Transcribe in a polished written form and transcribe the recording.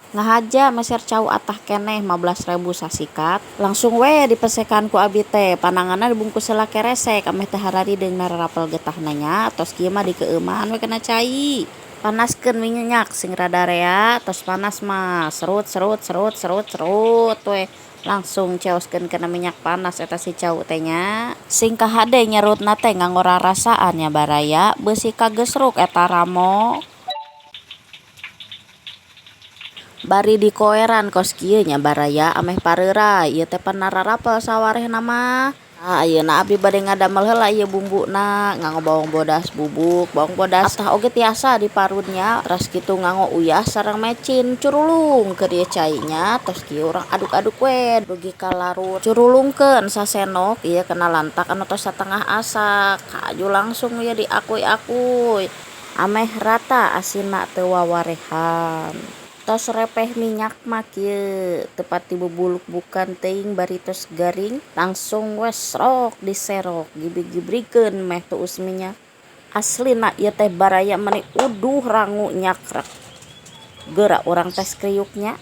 Ngahaja meser cau atah keneh 15.000 sasikat. Langsung we dipesekan ku abi teh, pananganna dibungkus heula keresek ameh teu hararideung nararapel getahna nya. Tos kieu mah dikeueuman we kana cai. Panaskeun minyak sing rada rea, tos panas mah serut serut serut serut serut we. Langsung ceoskeun kana minyak panas eta si cau teh nya. Sing kahade nyerutna teh nganggo rarasaan nya baraya, beusi kagesruk eta ramo. Bari dikoeran kos kieu nya baraya ameh pareuray, ieu teh pan nararapel sawarehna mah. Tah ayeuna abdi bade ngadamel heula ieu bumbuna, nganggo bawang bodas bubuk, bawang bodas atah oge tiasa diparut nya, teras kitu nganggo uyah sareng mecin, curulungkeun ieu cai nya, tos kieu urang aduk-aduk we dugi ka larut. Curulungkeun sasenok ieu kana lantak anu tos satengah asak, kaju langsung ieu diakuy-akuy ameh rata asinna teu wawarehan. Tos repeh minyak mah kieu teu pati bubuluk-bukan teuing bari tos garing langsung we srok diserok gibrig-gibrigkeun meh tuus minyak. Aslina ieu teh baraya meni uduh rangu nyakrek. Geura urang tes kriuk nya.